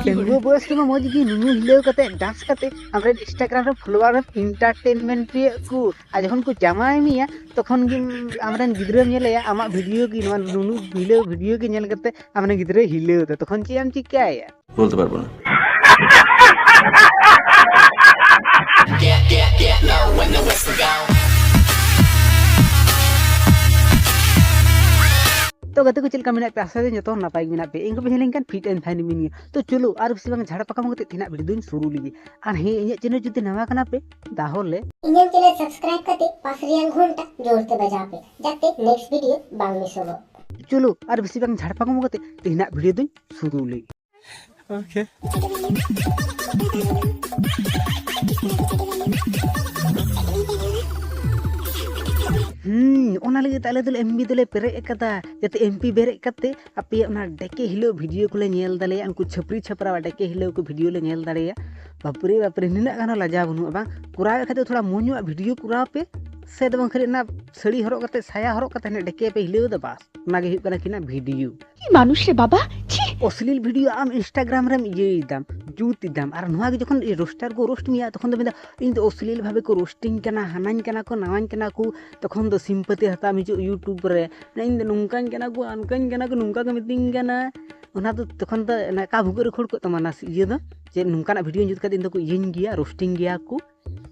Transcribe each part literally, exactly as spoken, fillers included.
ᱰᱟᱺᱜᱩᱣᱟᱹ ᱵᱚᱭᱚᱥ ᱨᱮᱢᱟ ᱢᱚᱡᱽ ᱜᱮ ᱱᱩᱱᱩ ᱦᱤᱞᱟᱹᱣ ᱠᱟᱛᱮ ᱰᱟᱱᱥ ᱠᱟᱛᱮ ᱟᱢᱨᱮᱱ ᱤᱱᱥᱴᱟᱜᱨᱟᱢ ᱨᱮ ᱯᱷᱚᱞᱳᱣᱟᱨ ᱮᱢ ᱤᱱᱴᱟᱨᱴᱮᱱᱢᱮᱱᱴ ᱯᱮᱭᱟ ᱠᱚ, ᱟᱨ ᱡᱚᱠᱷᱚᱱ ᱠᱚ ᱡᱟᱶᱟᱭ ᱢᱮᱭᱟ ᱛᱚᱠᱷᱚᱱ ᱜᱮ ᱟᱢᱨᱮᱱ ᱜᱤᱫᱽᱨᱟᱹᱢ ᱧᱮᱞᱮᱭᱟ ᱟᱢᱟᱜ ᱵᱷᱤᱰᱤᱭᱳ ᱜᱮ, ᱱᱚᱣᱟ ᱱᱩᱱᱩ ᱦᱤᱞᱟᱹᱣ ᱵᱷᱤᱰᱤᱭᱳ ᱜᱮ ᱧᱮᱞ ᱠᱟᱛᱮ ᱟᱢᱨᱮᱱ ᱜᱤᱫᱽᱨᱟᱹᱭ ᱦᱤᱞᱟᱹᱣ ᱮᱫᱟ, ᱛᱚᱠᱷᱚᱱ ᱪᱮᱫ ᱮᱢ ᱪᱤᱠᱟᱹᱭᱟ? বলতে পারবো না। ᱛᱚ ᱜᱟᱛᱮ ᱠᱚ, ᱪᱮᱫ ᱞᱮᱠᱟ ᱢᱮᱱᱟᱜ ᱯᱮᱭᱟ? ᱟᱥᱟ ᱫᱚ ᱡᱚᱛᱚ ᱦᱚᱲ ᱱᱟᱯᱟᱭ ᱜᱮ ᱢᱮᱱᱟᱜ ᱯᱮᱭᱟ᱾ ᱤᱧ ᱠᱚ ᱯᱮ ᱧᱮᱞᱤᱧ ᱠᱟᱱ fit and fine ᱢᱤᱱᱟᱹᱧᱟ᱾ ᱛᱚ ᱪᱚᱞᱚ ᱟᱨ ᱵᱮᱥᱤ ᱵᱟᱝ ᱡᱷᱟᱲ ᱯᱟᱠᱟᱢ ᱠᱟᱛᱮ ᱛᱮᱦᱮᱧᱟᱜ ᱵᱷᱤᱰᱤᱭᱳ ᱫᱚᱧ ᱥᱩᱨᱩ ᱞᱮᱜᱮ᱾ ᱟᱨ ᱦᱮᱸ, ᱤᱧᱟᱹᱜ ᱪᱮᱱᱮᱞ ᱡᱩᱫᱤ ᱱᱟᱣᱟ ᱠᱟᱱᱟ ᱯᱮ ᱛᱟᱦᱚᱞᱮ ᱤᱧᱟᱹᱜ ᱪᱮᱱᱮᱞ ᱥᱟᱵᱥᱠᱨᱟᱭᱤᱵ ᱠᱟᱛᱮ ᱯᱟᱥ ᱨᱮᱭᱟᱜ ᱜᱷᱚᱱᱴᱟ ᱡᱳᱨ ᱛᱮ ᱵᱟᱡᱟᱣ ᱯᱮ, ᱡᱟᱛᱮ ᱱᱮᱠᱥᱴ ᱵᱷᱤᱰᱤᱭᱳ ᱵᱟᱝ ᱢᱤᱥᱚᱜᱚᱜ᱾ ᱪᱚᱞᱚ ᱟᱨ ᱵᱮᱥᱤ ᱵᱟᱝ ᱡᱷᱟᱲ ᱯᱟᱠᱟᱢ ᱠᱟᱛᱮ ᱛᱮᱦᱮᱧᱟᱜ ᱵᱷᱤᱰᱤᱭᱳ ᱫᱚᱧ ᱥᱩᱨᱩ ᱞᱮᱜᱮ᱾ Okay. ᱦᱩᱸ, ᱚᱱᱟ ᱞᱟᱹᱜᱤᱫ ᱛᱮ ᱟᱞᱮ ᱫᱚᱞᱮ ᱮᱢᱵᱤ ᱫᱚᱞᱮ ᱯᱮᱨᱮᱡ ᱟᱠᱟᱫᱟ, ᱡᱟᱛᱮ ᱮᱢᱯᱤ ᱵᱮᱨᱮᱡ ᱠᱟᱛᱮ ᱟᱯᱮᱭᱟᱜ ᱚᱱᱟ ᱰᱮᱠᱮ ᱦᱤᱞᱳᱜ ᱵᱷᱤᱰᱤᱭᱳ ᱠᱚᱞᱮ ᱧᱮᱞ ᱫᱟᱲᱮᱭᱟᱜᱼᱟ᱾ ᱩᱱᱠᱩ ᱪᱷᱟᱹᱯᱨᱤ ᱪᱷᱟᱯᱨᱟᱣᱟᱜ ᱰᱮᱠᱮ ᱦᱤᱞᱳᱜ ᱠᱚ ᱵᱷᱤᱰᱤᱭᱳ ᱞᱮ ᱧᱮᱞ ᱫᱟᱲᱮᱭᱟᱜᱼᱟ᱾ ᱵᱟᱯᱨᱮ ᱵᱟᱯᱨᱮ, ᱱᱤᱱᱟᱹᱜ ᱜᱟᱱ ᱦᱚᱸ ᱞᱟᱡᱟᱣ ᱵᱟᱹᱱᱩᱜᱼᱟ ᱵᱟᱝ? ᱠᱚᱨᱟᱣᱮᱫ ᱠᱷᱟᱡ ᱫᱚ ᱛᱷᱚᱲᱟ ᱢᱚᱡᱽ ᱧᱚᱜ ᱵᱷᱤᱰᱤᱭᱳ ᱠᱚᱨᱟᱣ ᱯᱮ, ᱥᱮ ᱫᱚ ᱵᱟᱝ ᱠᱷᱟᱹᱞᱤ ᱚᱱᱟ ᱥᱟᱹᱲᱤ ᱦᱚᱨᱚᱜ ᱠᱟᱛᱮ, ᱥᱟᱭᱟ ᱦᱚᱨᱚᱜ ᱠᱟᱛᱮ ᱦᱟᱱᱮ ᱰᱮᱠᱮ ᱯᱮ ᱦᱤᱞᱟᱹᱣ ᱮᱫᱟ, ᱵᱟᱥ, ᱚᱱᱟ ᱜᱮ ᱦᱩᱭᱩᱜ ᱠᱟᱱᱟ ᱠᱤᱱᱟ ᱵᱷᱤᱰᱤᱭᱳ᱾ কি মানুষ রে বাবা, ছি। ᱚᱥᱞᱤᱞ ᱵᱷᱤᱰᱤᱭᱳ ᱟᱢ ᱤᱱᱥᱴᱟᱜᱨᱟᱢ ᱨᱮᱢ ᱤᱭᱟᱹᱭᱮᱫᱟᱢ, ᱡᱩᱛ ᱮᱫᱟᱢ, ᱟᱨ ᱱᱚᱣᱟ ᱜᱮ ᱡᱚᱠᱷᱚᱱ ᱨᱳᱥᱴᱟᱨ ᱠᱚ ᱨᱳᱥᱴ ᱢᱮᱭᱟ, ᱛᱚᱠᱷᱚᱱ ᱫᱚ ᱢᱮᱱᱫᱟ, "ᱤᱧ ᱫᱚ ᱚᱥᱞᱤᱞ ᱵᱷᱟᱵᱮ ᱠᱚ ᱨᱳᱥᱴᱤᱧ ᱠᱟᱱᱟ, ᱦᱟᱱᱟᱧ ᱠᱟᱱᱟ ᱠᱚ, ᱱᱟᱣᱟᱧ ᱠᱟᱱᱟ ᱠᱚ", ᱛᱚᱠᱷᱚᱱ ᱫᱚ ᱥᱤᱢᱯᱟᱹᱛᱤ ᱦᱟᱛᱟᱣ ᱦᱤᱡᱩᱜ ᱭᱩᱴᱩᱵᱽ ᱨᱮ, "ᱤᱧ ᱫᱚ ᱱᱚᱝᱠᱟᱧ ᱠᱟᱱᱟ ᱠᱚ, ᱦᱟᱱᱠᱟᱧ ᱠᱟᱱᱟ ᱠᱚ, ᱱᱚᱝᱠᱟ ᱠᱚ ᱢᱤᱛᱟᱹᱧ ᱠᱟᱱᱟ", ᱚᱱᱟ ᱫᱚ ᱛᱚᱠᱷᱚᱱ ᱫᱚ ᱚᱱᱟ ᱚᱠᱟ ᱵᱷᱩᱜᱟᱹᱜ ᱨᱮ ᱠᱷᱳᱲ ᱠᱚᱜ ᱛᱟᱢᱟ ᱚᱱᱟ ᱤᱭᱟᱹ ᱫᱚ, ᱡᱮ ᱱᱚᱝᱠᱟᱱᱟᱜ ᱵᱷᱤᱰᱤᱭᱳᱧ ᱡᱩᱛ ᱠᱟᱛᱮ ᱤᱧ ᱫᱚᱠᱚ ᱤᱭᱟᱹᱧ ᱜᱮᱭᱟ, ᱨᱳᱥᱴᱤᱧ ᱜᱮᱭᱟ ᱠᱚ᱾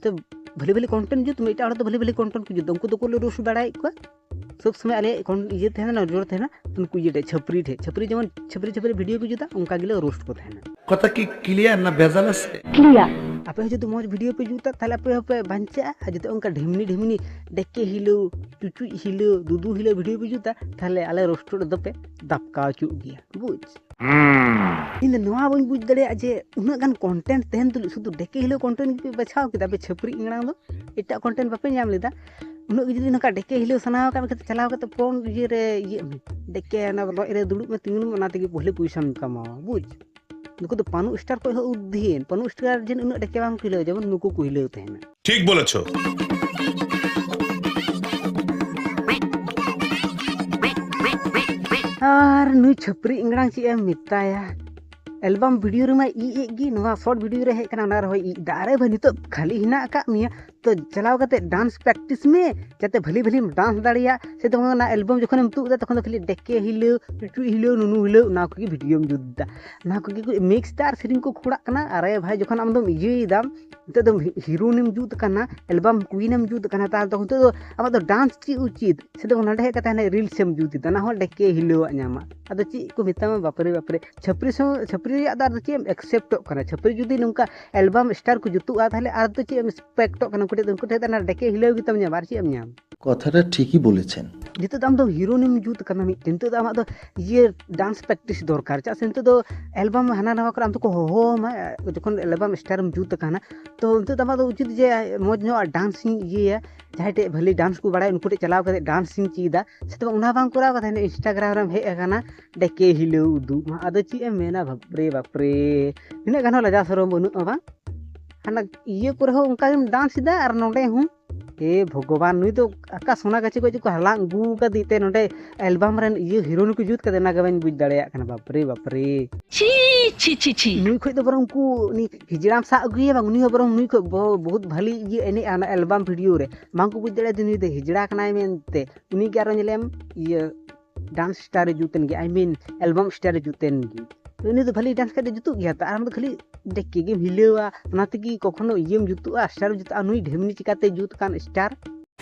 ᱛᱚ ᱵᱷᱟᱞᱮ ᱵᱷᱟᱞᱮ ᱠᱚᱱᱴᱮᱱᱴ ᱡᱩᱛ ᱢᱮ, ᱮᱴᱟᱜ ᱦᱚᱲ ᱫᱚ ᱵᱷᱟᱞᱮ ᱵᱷᱟᱞᱮ ᱠᱚᱱᱴᱮᱱᱴ ᱠᱚ ᱡᱩᱛ ᱫᱟ, ᱩᱱᱠᱩ ᱫᱚᱠᱚ ᱨᱳᱥᱴ ᱵᱟᱲᱟᱭᱮᱫ ᱠᱚᱣᱟ᱾ ᱥᱚᱵ ᱥᱚᱢᱚᱭ ᱟᱞᱮᱭᱟᱜ ᱠᱚᱱ-, ᱤᱭᱟᱹ ᱛᱟᱦᱮᱱᱟ, ᱱᱚᱡᱚᱨ ᱛᱟᱦᱮᱱᱟ ᱩᱱᱠᱩ ᱤᱭᱟᱹ ᱴᱷᱮᱡ, ᱪᱷᱟᱹᱯᱨᱤ ᱴᱷᱮᱡ᱾ ᱪᱷᱟᱹᱯᱨᱤ ᱡᱮᱢᱚᱱ ᱪᱷᱟᱹᱯᱨᱤ ᱪᱷᱟᱹᱯᱨᱤ ᱵᱷᱤᱰᱤᱭᱳ ᱠᱚ ᱡᱩᱛᱟ, ᱚᱱᱠᱟ ᱜᱮᱞᱮ ᱨᱳᱥᱴ ᱠᱚ ᱛᱟᱦᱮᱱᱟ᱾ কথা কি ক্লিয়ার না ভেজাল আছে? ক্লিয়ার। ᱟᱯᱮ ᱦᱚᱸ ᱡᱩᱫᱤ ᱢᱚᱡᱽ ᱵᱷᱤᱰᱤᱭᱳ ᱯᱮ ᱡᱩᱛᱟ, ᱛᱟᱦᱞᱮ ᱟᱯᱮ ᱦᱚᱸᱯᱮ ᱵᱟᱧᱪᱟᱜᱼᱟ᱾ ᱟᱨ ᱡᱩᱫᱤ ᱚᱱᱠᱟ ᱰᱷᱤᱢᱱᱤ ᱰᱷᱤᱢᱱᱤ ᱰᱮᱠᱮ ᱦᱤᱞᱟᱹᱣ, ᱪᱩᱪᱩᱡ ᱦᱤᱞᱟᱹᱣ, ᱫᱩᱫᱩ ᱦᱤᱞᱟᱹᱣ ᱵᱷᱤᱰᱤᱭᱳ ᱯᱮ ᱡᱩᱛᱟ, ᱛᱟᱦᱞᱮ ᱟᱞᱮ ᱨᱳᱥᱴ ᱨᱮᱫᱚ ᱯᱮ ᱫᱟᱯᱠᱟᱣ ᱦᱚᱪᱚᱜ ᱜᱮᱭᱟ, ᱵᱩᱡᱽ? ᱤᱧ ᱫᱚ ᱱᱚᱣᱟ ᱵᱟᱹᱧ ᱵᱩᱡᱽ ᱫᱟᱲᱮᱭᱟᱜᱼᱟ ᱡᱮ ᱩᱱᱟᱹᱜ ᱜᱟᱱ ᱠᱚᱱᱴᱮᱱᱴ ᱛᱟᱦᱮᱱ ᱛᱩᱞᱩᱡ ᱥᱩᱫᱷᱩ ᱰᱮᱠᱮ ᱦᱤᱞᱟᱹᱣ ᱠᱚᱱᱴᱮᱱᱴ ᱜᱮᱯᱮ ᱵᱟᱪᱷᱟᱣ ᱠᱮᱫᱟ, ᱟᱯᱮ ᱪᱷᱟᱹᱯᱨᱤ ᱤᱝᱲᱟᱝ ᱫᱚ ᱮᱴᱟᱜ ᱠᱚᱱᱴᱮᱱᱴ ᱵᱟᱯᱮ ᱧᱟᱢ ᱞᱮᱫᱟ? ᱩᱱᱟᱹᱜ ᱜᱮ ᱡᱩᱫᱤ ᱱᱚᱝᱠᱟ ᱰᱮᱠᱮ ᱦᱤᱞᱟᱹᱣ ᱥᱟᱱᱟ ᱠᱟᱜ ᱢᱮ ᱠᱷᱟᱱ ᱪᱟᱞᱟᱣ ᱠᱟᱛᱮ ᱯᱚᱨᱱ ᱤᱭᱟᱹ ᱨᱮ ᱤᱭᱟᱹᱜ ᱢᱮ, ᱰᱮᱠᱮ ᱚᱱᱟ ᱞᱚᱡ ᱨᱮ ᱫᱩᱲᱩᱵ ᱢᱮ, ᱛᱤᱸᱜᱩᱱ ᱢᱮ, ᱚᱱᱟ ᱛᱮᱜᱮ ᱵᱷᱟᱞᱮ ᱯᱚᱭᱥᱟᱢ ᱠᱟᱢᱟᱣᱟ, ᱵᱩᱡᱽ? ᱱᱩᱠᱩ ᱫᱚ ᱯᱟᱹᱱᱩ ᱥᱴᱟᱨ ᱠᱷᱚᱱ ᱦᱚᱸ ᱩᱫᱽᱫᱷᱤᱱ᱾ ᱯᱟᱹᱱᱩ ᱥᱴᱟᱨ ᱡᱮᱱ ᱩᱱᱟᱹᱜ ᱰᱮᱠᱮ ᱵᱟᱝ ᱠᱚ ᱦᱤᱞᱟᱹᱣ, ᱡᱮᱢᱚᱱ ᱱᱩᱠᱩ ᱠᱚ ᱦᱤᱞᱟᱹᱣ ᱛᱟᱦᱮᱱᱟ᱾ ᱴᱷᱤᱠ ᱵᱚᱞᱮᱪᱷᱚ᱾ ᱟᱨ ᱱᱩᱭ ᱪᱷᱟᱹᱯᱨᱤ ᱤᱝᱲᱟᱝ ᱪᱮᱫ ᱮᱢ ᱢᱮᱛᱟᱭᱟ, ᱮᱞᱵᱟᱢ ᱵᱷᱤᱰᱤᱭᱳ ᱨᱮᱢᱟ ᱤᱡ ᱮᱫ ᱜᱮ, ᱱᱚᱣᱟ ᱥᱚᱨᱴ ᱵᱷᱤᱰᱤᱭᱳ ᱨᱮ ᱦᱮᱡ ᱠᱟᱱᱟ, ᱚᱱᱟ ᱨᱮᱦᱚᱸ ᱤᱡ ᱫᱟ᱾ ᱟᱨᱮ ᱵᱷᱟᱹᱭ, ᱱᱤᱛᱚᱜ ᱠᱷᱟᱹᱞᱤ ᱦᱮᱱᱟᱜ ᱟᱠᱟᱫ ᱢᱮᱭᱟ, ᱛᱚ ᱪᱟᱞᱟᱣ ᱠᱟᱛᱮ ᱰᱟᱱᱥ ᱯᱨᱮᱠᱴᱤᱥ ᱢᱮ, ᱡᱟᱛᱮ ᱵᱷᱟᱹᱞᱤ ᱵᱷᱟᱹᱞᱤᱢ ᱰᱟᱱᱥ ᱫᱟᱲᱮᱭᱟᱜ᱾ ᱥᱮ ᱛᱚᱠᱷᱚᱱ ᱚᱱᱟ ᱮᱞᱵᱟᱢ ᱡᱚᱠᱷᱚᱱᱮᱢ ᱛᱩᱫ ᱮᱫᱟ, ᱛᱚᱠᱷᱚᱱ ᱫᱚ ᱠᱷᱟᱹᱞᱤ ᱰᱮᱠᱮ ᱦᱤᱞᱟᱹᱣ, ᱪᱩᱪᱩᱡ ᱦᱤᱞᱟᱹᱣ, ᱱᱩᱱᱩ ᱦᱤᱞᱟᱹᱣ, ᱚᱱᱟ ᱠᱚᱜᱮ ᱵᱷᱤᱰᱤᱭᱳᱢ ᱡᱩᱛ ᱮᱫᱟ᱾ ᱚᱱᱟ ᱠᱚᱜᱮ ᱠᱚ ᱢᱤᱠᱥ ᱮᱫᱟ ᱟᱨ ᱥᱮᱨᱮᱧ ᱠᱚ ᱠᱷᱚᱲᱟᱜ ᱠᱟᱱᱟ᱾ ᱟᱨᱮ ᱵᱷᱟᱭ, ᱡᱚᱠᱷᱚᱱ ᱟᱢ ᱫᱚᱢ ᱤᱭᱟᱹᱭᱮᱫᱟᱢ, ᱱᱤᱛᱚᱜ ᱫᱚ ᱦᱤᱨᱳᱭᱤᱱ ᱮᱢ ᱡᱩᱛ ᱟᱠᱟᱱᱟ, ᱮᱞᱵᱟᱢ ᱠᱩᱭᱤᱱ ᱮᱢ ᱡᱩᱛ ᱟᱠᱟᱱᱟ, ᱛᱟᱦᱞᱮ ᱛᱚᱠᱷᱚᱱ ᱱᱤᱛᱚᱜ ᱫᱚ ᱟᱢᱟᱜ ᱫᱚ ᱰᱟᱱᱥ ᱪᱮᱫ ᱩᱪᱤᱛ? ᱥᱮ ᱫᱚ ᱱᱚᱰᱮ ᱦᱮᱡ ᱠᱟᱛᱮ ᱦᱟᱱᱮ ᱨᱤᱞᱥ ᱮᱢ ᱡᱩᱛ ᱮᱫᱟ, ᱚᱱᱟ ᱦᱚᱸ ᱰᱮᱠᱮ ᱦᱤᱞᱟᱹᱣᱟᱜ ᱧᱟᱢᱟ᱾ ᱟᱫᱚ ᱪᱮᱫ ᱠᱚ ᱢᱮᱛᱟᱢᱟ, ᱵᱟᱯᱨᱮ ᱵᱟᱯᱨᱮ᱾ ᱪᱷᱟᱹᱯᱨᱤ ᱥᱚᱸ-, ᱪᱷᱟᱹᱯᱨᱤ ᱨᱮᱭᱟᱜ ᱫᱚ ᱟᱨ ᱫᱚ ᱪᱮᱫ ᱮᱢ ᱮᱠᱥᱮᱯᱴᱚᱜ ᱠᱟᱱᱟ? ᱪᱷᱟᱹᱯᱨᱤ ᱡᱩᱫᱤ ᱱᱚᱝᱠᱟ ᱮᱞᱵᱟᱢ ᱥᱴᱟᱨ ᱠᱚ ᱡᱩᱛᱩᱜᱼᱟ, ᱛᱟᱦᱞᱮ ᱟᱨ ᱫᱚ ᱪᱮᱫ ᱮᱢ ᱮᱠᱥᱯᱮᱠᱴᱚᱜ ᱠᱟᱱᱟ? ᱩᱱᱠᱩ ᱴᱷᱮᱱ ᱫᱚ, ᱩᱱᱠᱩ ᱴᱷᱮᱱ ᱫᱚ ᱚᱱᱟ ᱰᱮᱠᱮ ᱦᱤᱞᱟᱹᱣ ᱜᱮᱛᱟᱢ ᱧᱟᱢᱟ, ᱟᱨ ᱪᱮᱫ ᱮᱢ ᱧᱟᱢᱟ? কথাটা ঠিকই বলেছেন। ᱱᱤᱛᱚᱜ ᱫᱚ ᱟᱢ ᱫᱚ ᱦᱤᱨᱳᱭᱤᱱ ᱮᱢ ᱡᱩᱛ ᱠᱟᱱᱟ ᱢᱤᱫᱴᱮᱱ, ᱱᱤᱛᱚᱜ ᱫᱚ ᱟᱢᱟᱜ ᱫᱚ ᱤᱭᱟᱹ ᱰᱟᱱᱥ ᱯᱨᱮᱠᱴᱤᱥ ᱫᱚᱨᱠᱟᱨ᱾ ᱪᱮᱫᱟᱜ ᱥᱮ ᱱᱤᱛᱚᱜ ᱫᱚ ᱮᱞᱵᱟᱢ ᱦᱟᱱᱟ ᱱᱟᱣᱟ ᱠᱚᱨᱮ ᱟᱢ ᱫᱚᱠᱚ ᱦᱚᱦᱚ ᱟᱢᱟ, ᱡᱚᱠᱷᱚᱱ ᱮᱞᱵᱟᱢ ᱥᱴᱟᱨ ᱮᱢ ᱡᱩᱛ ᱟᱠᱟᱱᱟ, ᱛᱚ ᱱᱤᱛᱚᱜ ᱫᱚ ᱟᱢᱟᱜ ᱫᱚ ᱩᱪᱤᱛ ᱡᱮ ᱢᱚᱡᱽ ᱧᱚᱜ ᱰᱟᱱᱥ ᱤᱧ ᱤᱭᱟᱹᱭᱟ, ᱡᱟᱦᱟᱸᱭ ᱴᱷᱮᱡ ᱵᱷᱟᱹᱞᱤ ᱰᱟᱱᱥ ᱠᱚ ᱵᱟᱲᱟᱭᱟ ᱩᱱᱠᱩ ᱴᱷᱮᱡ ᱪᱟᱞᱟᱣ ᱠᱟᱛᱮ ᱰᱟᱱᱥ ᱤᱧ ᱪᱮᱫᱟ᱾ ᱥᱮ ᱛᱚᱵᱮ ᱚᱱᱟ ᱵᱟᱝ ᱠᱚᱨᱟᱣ ᱠᱟᱛᱮ ᱦᱟᱱᱮ ᱤᱱᱥᱴᱟᱜᱨᱟᱢ ᱨᱮᱢ ᱦᱮᱡ ᱟᱠᱟᱱᱟ, ᱰᱮᱠᱮ ᱦᱤᱞᱟᱹᱣ ᱩᱫᱩᱜ ᱢᱟ᱾ ᱟᱫᱚ ᱪᱮᱫ ᱮᱢ ᱢᱮᱱᱟ, ᱵᱟᱯᱨᱮ ᱵᱟᱯᱨᱮ, ᱱᱤᱱᱟᱹᱜ ᱜᱟᱱ ᱦᱚᱸ ᱞᱟᱡᱟᱣ ᱥᱚᱨᱚᱢ ᱵᱟᱹᱱᱩᱜᱼᱟ ᱵᱟᱝ? ᱦᱟᱱᱟ ᱤᱭᱟᱹ ᱠᱚᱨᱮ ᱦᱚᱸ ᱚᱱᱠᱟ ᱜᱮᱢ ᱰᱟᱱᱥ ᱮᱫᱟ ᱟᱨ ᱱᱚᱰᱮ ᱦᱚᱸ᱾ ᱦᱮ ᱵᱷᱚᱜᱚᱵᱟᱱ, ᱱᱩᱭ ᱫᱚ ᱟᱠᱟ ᱥᱚᱱᱟ ᱜᱟᱪᱷᱤ ᱠᱷᱚᱡ ᱪᱚᱠᱚ ᱦᱟᱞᱟᱝ ᱟᱹᱜᱩ ᱟᱠᱟᱫᱮ ᱛᱮ ᱱᱚᱰᱮ ᱮᱞᱵᱟᱢ ᱨᱮᱱ ᱤᱭᱟᱹ ᱦᱤᱨᱳᱭᱤᱱ ᱠᱚ ᱡᱩᱛ ᱠᱟᱫᱮ, ᱚᱱᱟ ᱜᱮ ᱵᱟᱹᱧ ᱵᱩᱡᱽ ᱫᱟᱲᱮᱭᱟᱜ ᱠᱟᱱᱟ᱾ ᱵᱟᱯᱨᱮ ᱵᱟᱯᱨᱮ᱾ ᱪᱷᱤ, ᱪᱷᱤ, ᱪᱷᱤ, ᱪᱷᱤ᱾ ᱱᱩᱭ ᱠᱷᱚᱡ ᱫᱚ ᱵᱚᱨᱚᱝ ᱩᱱᱠᱩ ᱩᱱᱤ ᱦᱤᱡᱲᱟᱢ ᱥᱟᱵ ᱟᱹᱜᱩᱭᱮᱭᱟ ᱵᱟᱝ, ᱩᱱᱤ ᱦᱚᱸ ᱵᱚᱨᱚᱝ ᱱᱩᱭ ᱠᱷᱚᱡ ᱵᱚ-, ᱵᱚᱦᱩᱛ ᱵᱷᱟᱞᱤ ᱤᱭᱟᱹ ᱮᱱᱮᱡᱼᱟ ᱚᱱᱟ ᱮᱞᱵᱟᱢ ᱵᱷᱤᱰᱤᱭᱳ ᱨᱮ᱾ ᱵᱟᱝ ᱠᱚ ᱵᱩᱡᱽ ᱫᱟᱲᱮᱭᱟᱜᱼᱟ ᱡᱮ ᱱᱩᱭ ᱫᱚ ᱦᱤᱡᱲᱟ ᱠᱟᱱᱟᱭ ᱢᱮᱱᱛᱮ᱾ ᱩᱱᱤ ᱜᱮ ᱟᱨᱚ ᱧᱮᱞᱮᱢ ᱤᱭᱟᱹ ᱰᱟᱱᱥ ᱥᱴᱟᱨ ᱮ ᱡᱩᱛ ᱮᱱ ᱜᱮ, I mean ᱮᱞᱵᱟᱢ ᱥᱴᱟᱨ ᱮ ᱡᱩᱛ ᱮᱱ ᱜᱮ᱾ ᱛᱚ ᱩᱱᱤ ᱫᱚ ᱵᱷᱟᱹᱞᱤ ᱰᱟᱱᱥ ᱠᱷᱟᱡ ᱫᱚ ᱡᱩᱛᱩᱜ ᱜᱮᱭᱟ ᱛᱚ, ᱟᱨ ᱟᱢ ᱫᱚ ᱠᱷᱟᱹᱞᱤ ᱰᱮᱠᱮ ᱜᱮᱢ ᱦᱤᱞᱟᱹᱣᱟ, ᱚᱱᱟ ᱛᱮᱜᱮ ᱠᱚᱠᱷᱚᱱᱳ ᱤᱭᱟᱹᱢ ᱡᱩᱛᱩᱜᱼᱟ, ᱥᱴᱟᱨ ᱡᱩᱛᱩᱜᱼᱟ᱾ ᱱᱩᱭ ᱰᱷᱮᱢᱱᱤ ᱪᱤᱠᱟᱛᱮ ᱡᱩᱛ ᱠᱟᱱ ᱥᱴᱟᱨ?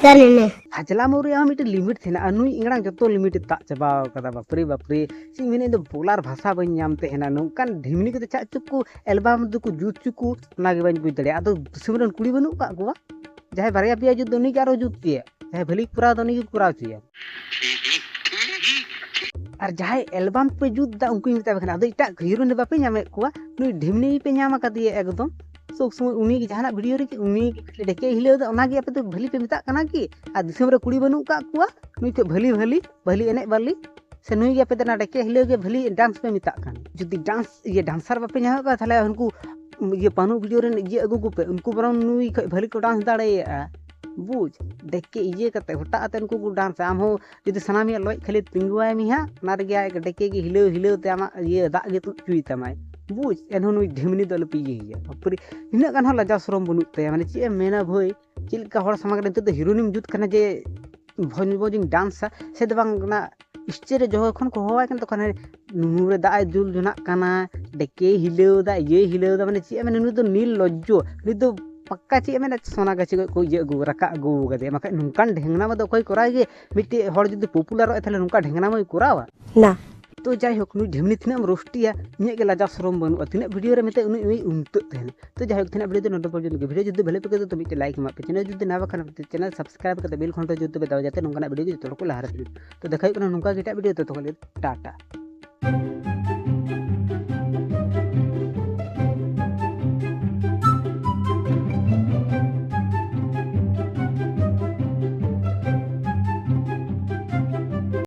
ᱯᱷᱟᱡᱞᱟᱢᱚ ᱨᱮᱭᱟᱜ ᱦᱚᱸ ᱢᱤᱫᱴᱮᱱ ᱞᱤᱢᱤᱴ ᱛᱟᱦᱮᱱᱟ, ᱟᱨ ᱱᱩᱭ ᱤᱝᱲᱟᱝ ᱡᱚᱛᱚ ᱞᱤᱢᱤᱴ ᱮ ᱛᱟᱜ ᱪᱟᱵᱟᱣ ᱠᱟᱫᱟ᱾ ᱵᱟᱯᱨᱮ ᱵᱟᱯᱨᱮ, ᱪᱮᱫ ᱤᱧ ᱢᱮᱱᱟ, ᱤᱧ ᱫᱚ ᱵᱚᱞᱟᱨ ᱵᱷᱟᱥᱟ ᱵᱟᱹᱧ ᱧᱟᱢ ᱛᱟᱦᱮᱱᱟ᱾ ᱱᱚᱝᱠᱟᱱ ᱰᱷᱮᱢᱱᱤ ᱠᱚᱫᱚ ᱪᱟᱜ ᱪᱚ ᱠᱚ ᱮᱞᱵᱟᱢ ᱫᱚᱠᱚ ᱡᱩᱛ ᱪᱚ ᱠᱚ, ᱚᱱᱟ ᱜᱮ ᱵᱟᱹᱧ ᱵᱩᱡᱽ ᱫᱟᱲᱮᱭᱟᱜᱼᱟ᱾ ᱟᱫᱚ ᱫᱤᱥᱚᱢ ᱨᱮᱱ ᱠᱩᱲᱤ ᱵᱟᱹᱱᱩᱜ ᱠᱟᱜ ᱠᱚᱣᱟ? ᱡᱟᱦᱟᱸᱭ ᱵᱟᱨᱭᱟ ᱯᱮᱭᱟ ᱡᱩᱛ ᱫᱚ ᱩᱱᱤ ᱜᱮ ᱟᱨᱚ ᱡᱩᱛ ᱪᱚᱭᱟ, ᱡᱟᱦᱟᱸᱭ ᱵᱷᱟᱹᱞᱤ ᱠᱚᱨᱟᱣ ᱫᱚ ᱩᱱᱤ ᱜᱮ ᱠᱚᱨᱟᱣ ᱪᱚᱭᱟ᱾ ᱟᱨ ᱡᱟᱦᱟᱸᱭ ᱮᱞᱵᱟᱢ ᱯᱮ ᱡᱩᱛ ᱫᱟ ᱩᱱᱠᱩᱧ ᱢᱮᱛᱟ ᱯᱮ ᱠᱟᱱᱟ, ᱟᱫᱚ ᱮᱴᱟᱜ ᱦᱤᱨᱳᱭᱤᱱ ᱫᱚ ᱵᱟᱯᱮ ᱧᱟᱢᱮᱫ ᱠᱚᱣᱟ, ᱱᱩᱭ ᱰᱷᱤᱢᱱᱤ ᱯᱮ ᱧᱟᱢ ᱟᱠᱟᱫᱮᱭᱟ ᱮᱠᱫᱚᱢ᱾ ᱥᱚᱵ ᱥᱚᱢᱚᱭ ᱩᱱᱤ ᱜᱮ ᱡᱟᱦᱟᱱᱟᱜ ᱵᱷᱤᱰᱤᱭᱳ ᱨᱮᱜᱮ ᱩᱱᱤ ᱜᱮ ᱰᱮᱠᱮ ᱦᱤᱞᱟᱹᱣ ᱫᱟ, ᱚᱱᱟᱜᱮ ᱟᱯᱮ ᱫᱚ ᱵᱷᱟᱹᱞᱤ ᱯᱮ ᱢᱮᱛᱟᱜ ᱠᱟᱱᱟ ᱠᱤ? ᱟᱨ ᱫᱤᱥᱚᱢ ᱨᱮ ᱠᱩᱲᱤ ᱵᱟᱹᱱᱩᱜ ᱠᱟᱜ ᱠᱚᱣᱟ ᱱᱩᱭ ᱠᱷᱚᱡ ᱵᱷᱟᱹᱞᱤ ᱵᱷᱟᱹᱞᱤ, ᱵᱷᱟᱹᱞᱤ ᱮᱱᱮᱡ ᱵᱷᱟᱹᱞᱤ? ᱥᱮ ᱱᱩᱭ ᱜᱮ ᱟᱯᱮ ᱫᱚ ᱚᱱᱟ ᱰᱮᱠᱮ ᱦᱤᱞᱟᱹᱣ ᱜᱮ ᱵᱷᱟᱹᱞᱤ ᱰᱟᱱᱥ ᱯᱮ ᱢᱮᱛᱟᱜ ᱠᱟᱱ? ᱡᱩᱫᱤ ᱰᱟᱱᱥ ᱤᱭᱟᱹ ᱰᱟᱱᱥᱟᱨ ᱵᱟᱯᱮ ᱧᱟᱢᱮᱫ ᱠᱚᱣᱟ, ᱛᱟᱦᱚᱞᱮ ᱩᱱᱠᱩ ᱤᱭᱟᱹ ᱯᱟᱹᱱᱩ ᱵᱷᱤᱰᱤᱭᱳ ᱨᱮᱱ ᱤᱭᱟᱹ ᱟᱹᱜᱩ ᱠᱚᱯᱮ, ᱩᱱᱠᱩ ᱵᱚᱨᱚᱝ ᱱᱩᱭ ᱠᱷᱚᱡ ᱵᱷᱟᱹᱞᱤ ᱠᱚ ᱰᱟᱱᱥ ᱫᱟᱲᱮᱭᱟᱜᱼᱟ᱾ ᱵᱩᱡᱽ, ᱰᱮᱠᱮ ᱤᱭᱟᱹ ᱠᱟᱛᱮ ᱦᱚᱴᱟᱜ ᱟᱛᱮ ᱩᱱᱠᱩ ᱠᱚ ᱰᱟᱱᱥᱟ, ᱟᱢ ᱦᱚᱸ ᱡᱩᱫᱤ ᱥᱟᱱᱟᱢ ᱭᱟ ᱞᱚᱡ ᱠᱷᱟᱹᱞᱤ ᱛᱤᱸᱜᱩᱣᱟᱭ ᱢᱮ ᱦᱟᱸᱜ, ᱚᱱᱟ ᱨᱮᱜᱮ ᱟᱡ ᱰᱮᱠᱮ ᱜᱮ ᱦᱤᱞᱟᱹᱣ ᱦᱤᱞᱟᱹᱣ ᱛᱮ ᱟᱢᱟᱜ ᱤᱭᱟᱹ ᱫᱟᱜ ᱜᱮ ᱛᱩᱫ ᱦᱚᱪᱚᱭ ᱛᱟᱢᱟᱭ᱾ ᱵᱩᱡᱽ, ᱮᱱᱦᱚᱸ ᱱᱩᱭ ᱰᱷᱤᱢᱱᱤ ᱫᱚ ᱟᱞᱚᱯᱮ ᱤᱭᱟᱹᱭᱟ᱾ ᱵᱟᱯᱨᱮ, ᱤᱱᱟᱹᱜ ᱜᱟᱱ ᱦᱚᱸ ᱞᱟᱡᱟᱣ ᱥᱚᱨᱚᱢ ᱵᱟᱹᱱᱩᱜ ᱛᱟᱭᱟ, ᱢᱟᱱᱮ ᱪᱮᱫ ᱮᱢ ᱢᱮᱱᱟ ᱵᱷᱟᱹᱭ, ᱪᱮᱫ ᱞᱮᱠᱟ ᱦᱚᱲ ᱥᱟᱢᱟᱝ ᱨᱮ ᱱᱤᱛᱚᱜ ᱫᱚ ᱦᱤᱨᱳᱭᱤᱱ ᱮᱢ ᱡᱩᱛ ᱠᱟᱱᱟ ᱡᱮ ᱵᱷᱚᱡᱽ ᱵᱷᱚᱡᱽ ᱤᱧ ᱰᱟᱱᱥᱟ, ᱥᱮ ᱫᱚ ᱵᱟᱝ ᱚᱱᱟ ᱥᱴᱮᱡᱽ ᱨᱮ ᱡᱚᱠᱷᱚᱱ ᱠᱚ ᱦᱚᱦᱚᱣᱟᱭ ᱠᱟᱱᱟ, ᱛᱚᱠᱷᱚᱱ ᱦᱟᱱᱮ ᱱᱩᱱᱩ ᱨᱮ ᱫᱟᱜ ᱮ ᱫᱩᱞ ᱡᱚᱱᱟᱜ ᱠᱟᱱᱟ, ᱰᱮᱠᱮᱭ ᱦᱤᱞᱟᱹᱣ ᱫᱟ, ᱤᱭᱟᱹᱭ ᱦᱤᱞᱟᱹᱣ ᱫᱟ, ᱢᱟᱱᱮ ᱪᱮᱫ ᱮ ᱢᱮᱱᱟ, ᱱᱩᱭ ᱫᱚ ᱱᱤᱨᱞᱚᱡᱽᱡᱚ, ᱱᱩᱭ ᱫᱚ ᱯᱟᱠᱠᱟ ᱪᱮᱫ ᱮ ᱢᱮᱱᱟ, ᱥᱚᱱᱟ ᱜᱟᱹᱪᱷᱤ ᱠᱷᱚᱡ ᱠᱚ ᱤᱭᱟᱹ ᱟᱹᱜᱩ, ᱨᱟᱠᱟᱵ ᱟᱹᱜᱩ ᱠᱟᱫᱮᱭᱟ᱾ ᱵᱟᱠᱷᱟᱡ ᱱᱚᱝᱠᱟᱱ ᱰᱷᱮᱝᱱᱟ ᱢᱟ ᱫᱚ ᱚᱠᱚᱭ ᱠᱚᱨᱟᱣ ᱜᱮ? ᱢᱤᱫᱴᱮᱡ ᱦᱚᱲ ᱡᱩᱫᱤ ᱯᱚᱯᱩᱞᱟᱨᱚᱜ ᱟᱭ, ᱛᱟᱦᱞᱮ ᱱᱚᱝᱠᱟ ᱰᱷᱮᱝᱱᱟ ᱢᱟᱭ ᱠᱚᱨᱟᱣᱟ? ᱱᱟ᱾ ᱛᱚ ᱡᱟᱭᱦᱳᱠ, ᱱᱩᱭ ᱰᱷᱮᱢᱱᱤ ᱛᱤᱱᱟᱹᱜ ᱮᱢ ᱨᱳᱥᱴᱤᱭᱟ, ᱤᱧᱟᱹᱜ ᱜᱮ ᱞᱟᱡᱟᱣ ᱥᱚᱨᱚᱢ ᱵᱟᱹᱱᱩᱜᱼᱟ᱾ ᱛᱤᱱᱟᱹᱜ ᱵᱷᱤᱰᱤᱭᱳ ᱨᱮ ᱢᱮᱛᱟᱭ ᱩᱱᱤ ᱩᱢᱛᱟᱹᱜ ᱛᱟᱦᱮᱱᱟ᱾ ᱛᱚ ᱡᱟᱭᱦᱳᱠ, ᱛᱤᱱᱟᱹᱜ ᱵᱷᱤᱰᱤᱭᱳ ᱫᱚ ᱱᱚᱰᱮ ᱯᱚᱨᱡᱚᱱᱛᱚ ᱜᱮ᱾ ᱵᱷᱤᱰᱤᱭᱳ ᱡᱩᱫᱤ ᱵᱷᱟᱞᱮ ᱯᱮ ᱠᱩᱥᱤᱭᱟᱫᱟ ᱛᱚ ᱢᱤᱫᱴᱮᱡ ᱞᱟᱭᱤᱠ ᱮᱢᱟᱜ ᱯᱮ, ᱪᱮᱱᱮᱞ ᱡᱩᱫᱤ ᱱᱟᱣᱟ ᱠᱷᱟᱱ ᱪᱮᱱᱮᱞ ᱥᱟᱵᱥᱠᱨᱟᱭᱤᱵ ᱠᱟᱛᱮ ᱵᱮᱞ ᱜᱷᱚᱱᱴᱟ ᱡᱩᱫᱤ ᱯᱮ ᱫᱟᱵᱟ, ᱡᱟᱛᱮ ᱱᱚᱝᱠᱟᱱᱟᱜ ᱵᱷᱤᱰᱤᱭᱳ ᱡᱚᱛᱚ ᱦᱚᱲ ᱠᱚ ᱞᱟᱦᱟ ᱨᱮ ᱯᱮ ᱧᱟᱢ᱾ ᱛᱚ ᱫᱮᱠᱷᱟ ᱦᱩᱭᱩᱜ ᱠᱟᱱᱟ ᱱᱚᱝᱠᱟ ᱜᱮ ᱮᱴᱟᱜ ᱵᱷᱤᱰᱤᱭᱳ, ᱛᱚᱛᱚ ᱠᱷᱚᱱ ᱞᱟᱹᱜᱤᱫ ᱴᱟᱴᱟ᱾